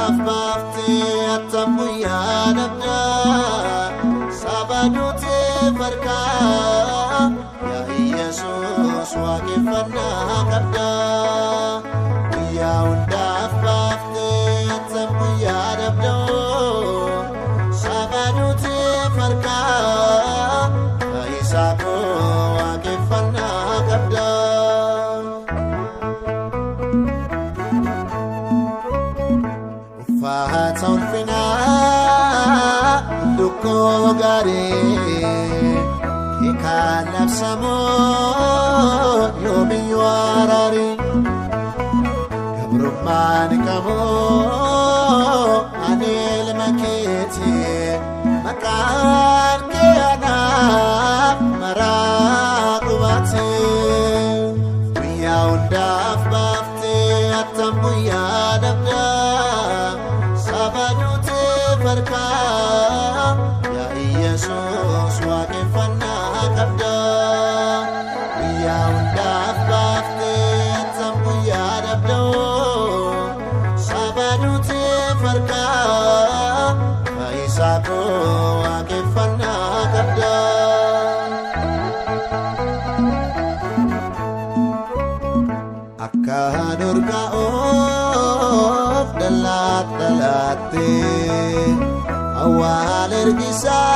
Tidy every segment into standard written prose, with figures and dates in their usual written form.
hundaaf baaftee attam guyyaa dhabdaa saba duutee farkaa yaa Iyyasuus waaqeffannaa qabdaa. Guyyaa hundaaf baaftee attam guyyaa dhabdaa saba duutee farkaa fayyisaa koo waaqeffannaa qabdaa. Uffata ulfinaa lukkoo gaarii kan labsamu yoomiyyuu araari gabrummaan qabu ani ilma keeti maqaan kee anaaf maraa qubaati guyyaa hundaaf baaftee attam guyyaa dhabdaa saba duutee farkaa yaa Iyyasuus waaqeffannaa qabdaa guyyaa hundaaf baaftee attam guyyaa dhabdaa saba duutee farkaa fayyisaa koo waaqeffannaa qabdaa. Akka durgaa'oof dallaat dhalaattee awwaala ergisaa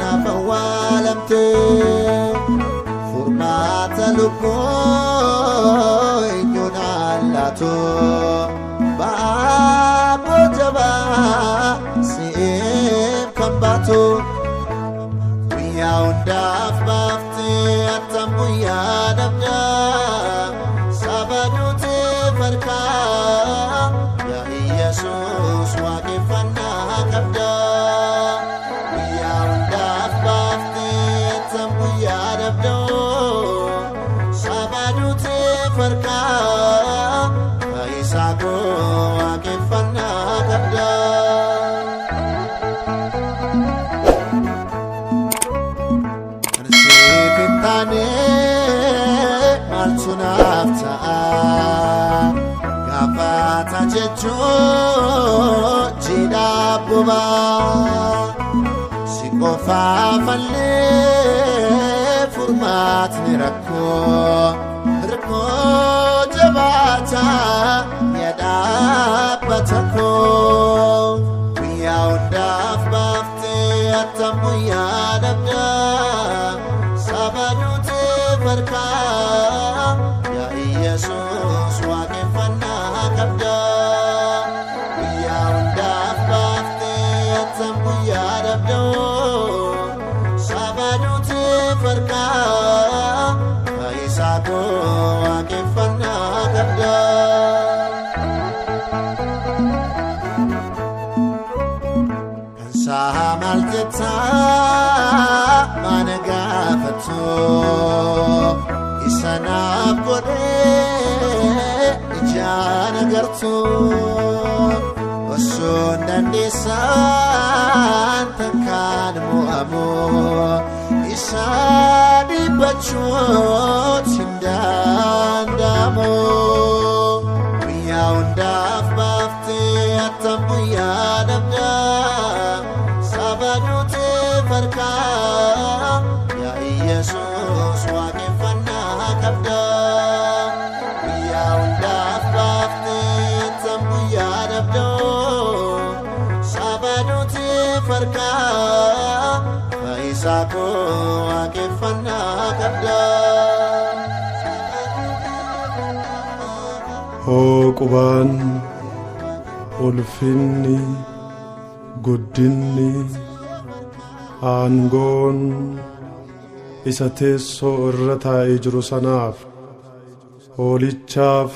naaf awwaalamtee furmaata lubbuu eenyuun allaatu ba'aa jabaa si'eef kan baatu. Guyyaa hundaaf baaftee attam guyyaa dhabdaa saba duutee farkaa yaa Iyyasuus waaqeffannaa qabdaa. Guyyaa hundaaf baaftee attam guyyaa dhabdaa saba duutee farkaa fayyisaa koo waaqeffannaa qabdaa. Kan siif hin taane maaltu naaf ta'a? Gaafata jechuun jiidhaa bobaa. Si qofaaf allee furmaatni rakkoo. Rakkoo jabaataa yaa dhaabbata koo. Guyyaa hundaaf baaftee attam guyyaa dhabdaa saba duutee farkaa yaa Iyyasuus waaqeffannaa qabdaa. Guyyaa hundaaf baaftee attam guyyaa dhabdaa saba duutee farkaa fayyisaa koo waaqeffannaa qabdaa. Kan saa maal jettaa mana gaafattu isa naaf godhee ijaan agartu osoo dandeessaan takkaan mo'amu isa dhibbachuut hin danda'amu. Guyyaa hundaaf baaftee attam guyyaa dhabdaa saba duutee farkaa yaa Iyyasuus waaqeffannaa qabdaa. Guyyaa hundaaf baaftee attam guyyaa dhabdaa saba duutee farkaa fayyisaa koo waaqeffannaa qabdaa. Hooqubaan ulfinni guddinni aangoon isa teessoo irra taa'ee jiru sanaaf hoolichaaf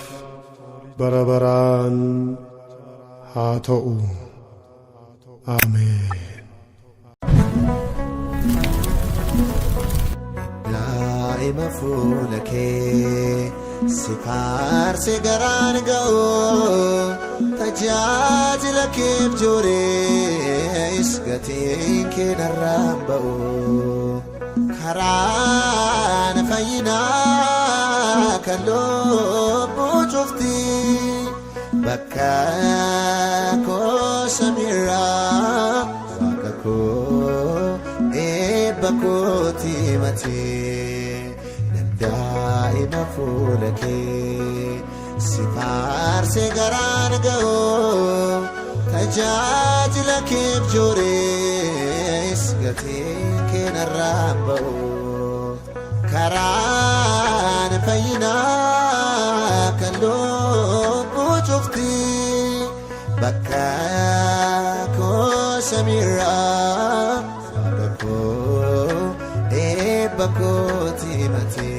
bara baraan haa ta'u. Ameen. Daa'ima fuula kee si faarse garaan ga'u tajaajila keef joores gatiin kee narraan ba'u karaan fayyinaa kan lubbuu cufti. Bakka koo samiirraa waaqa koo eebba kooti matee nan daa'ima fuula kee si faarsee garaan ga'u tajaajila keef joorees gatiin kee narraan ba'u. Karaan fayyinaa kan lubbuu cufti bakka koo samiirraa waaqa koo eebba kooti matee.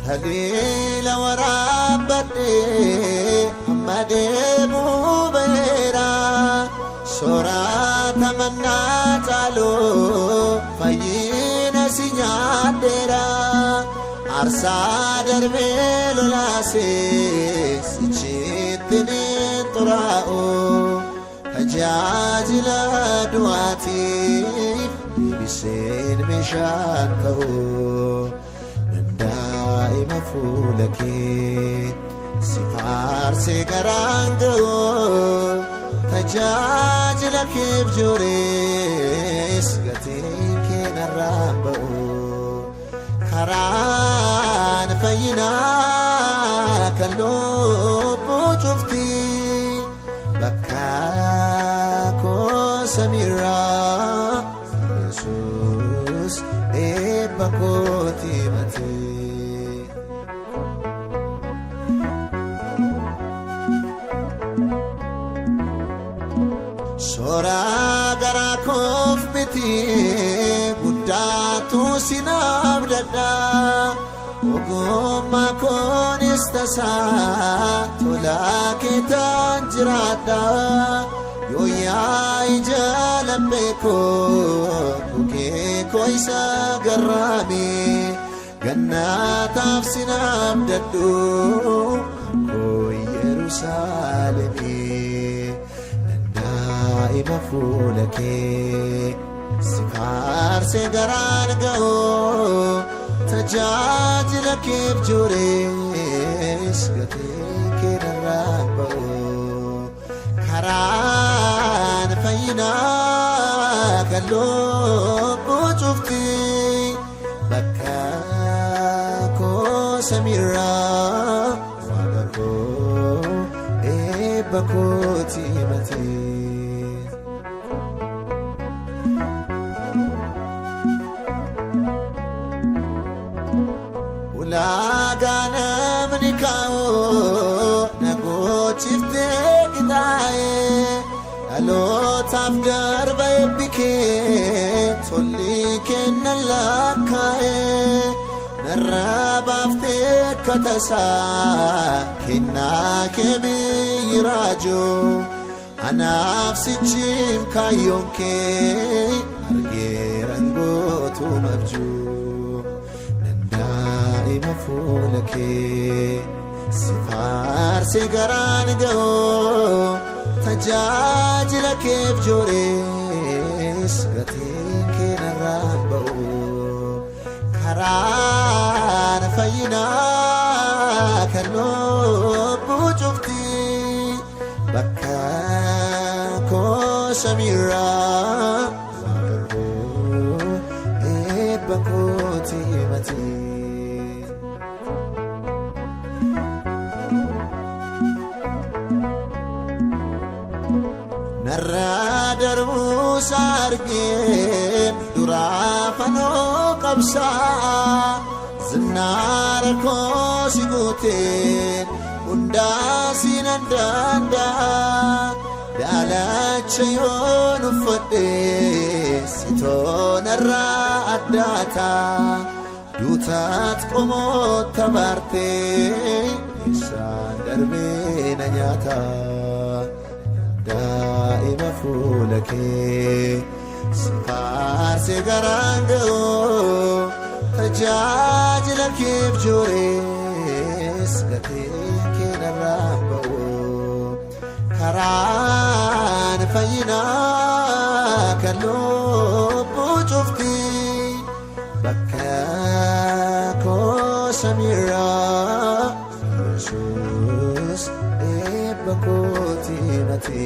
Taliila waraabbadhee amma deemuu ba'eera soorata mannaa caaluu fayyina si nyaadheera aarsaa darbee lolaasee sichitti ni xuraa'u tajaajila du'aatiif deebiseen meeshaan ta'u. Daa'ima fuula kee si faarsee garaan ga'u tajaajila keef joorees gatiin kee narraan ba'u karaan fayyinaa kan lubbuu cufti bakka koo samiirraa Yesuus eebba kooti matee. Soraa garaa koof miti guddaatu sinaaf dadha ogummaa koonis tasaa tolaa keetaan jiraadha yoo yaa ija lammee koo bukee koo isa garraame gannaataaf sinaaf dadhu koo Yerusaalemii. Daa'ima fuula kee si faarsee garaan ga'u tajaajila keef joorees gatiin kee narraan ba'u karaan fayyinaa kan lubbuu cufti bakka koo samiirraa waaqa koo eebba kooti matee. Ulaagaa namni kaa'u na gochiftee qixaa'e dhalootaaf darba eebbi kee tolli kennan lakkaa'e narraa baaftee akka tasaa kennaa kee biyyi raajuu anaaf sichiif kaayyoon kee argeeran gootuu mabjuu. Daa'ima fuula kee si faarsee garaan ga'u tajaajila keef joorees gatiin kee narraan ba'u karaan fayyinaa kan lubbuu cufti bakka koo samiirraa waaqa koo eebba kooti matee. Narraa darbuus argeen duraa fanoo qabsaa zinnaara koo si guuteen hundaa sinan danda'a daalacha yoon uffadhee sitoo narraa addaata duutaat qomoota baartee isaan darbee na nyaata. Daa'ima fuula kee si faarsee garaan ga'u tajaajila keef joorees gatiin kee narraan ba'u karaan fayyinaa kan lubbuu cufti. Samiirraa Yesuus eebba kootii nati.